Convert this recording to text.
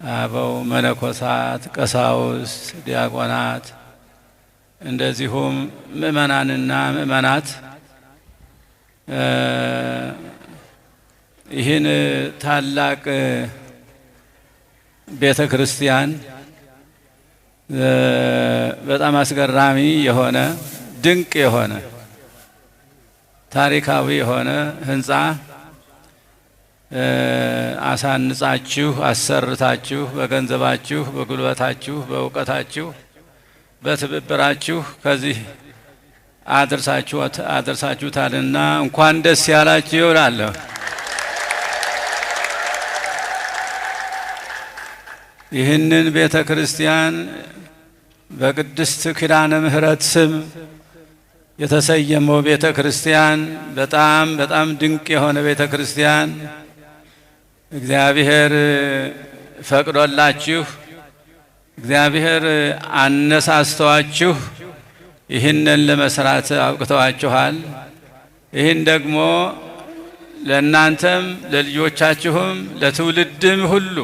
አበው መነኮሳት፣ ቀሳውስት፣ ዲያቆናት እንደዚሁም ምእመናንና ምእመናት ይህን ታላቅ ቤተ ክርስቲያን በጣም አስገራሚ የሆነ ድንቅ የሆነ ታሪካዊ የሆነ ሕንፃ አሳንጻችሁ አሰርታችሁ በገንዘባችሁ፣ በጉልበታችሁ፣ በእውቀታችሁ፣ በትብብራችሁ ከዚህ አድርሳችሁታልና እንኳን ደስ ያላችሁ እላለሁ። ይህንን ቤተ ክርስቲያን በቅድስት ኪዳነ ምሕረት ስም የተሰየመው ቤተ ክርስቲያን በጣም በጣም ድንቅ የሆነ ቤተ ክርስቲያን እግዚአብሔር ፈቅዶላችሁ እግዚአብሔር አነሳስተዋችሁ ይህንን ለመስራት አብቅተዋችኋል። ይህን ደግሞ ለእናንተም ለልጆቻችሁም ለትውልድም ሁሉ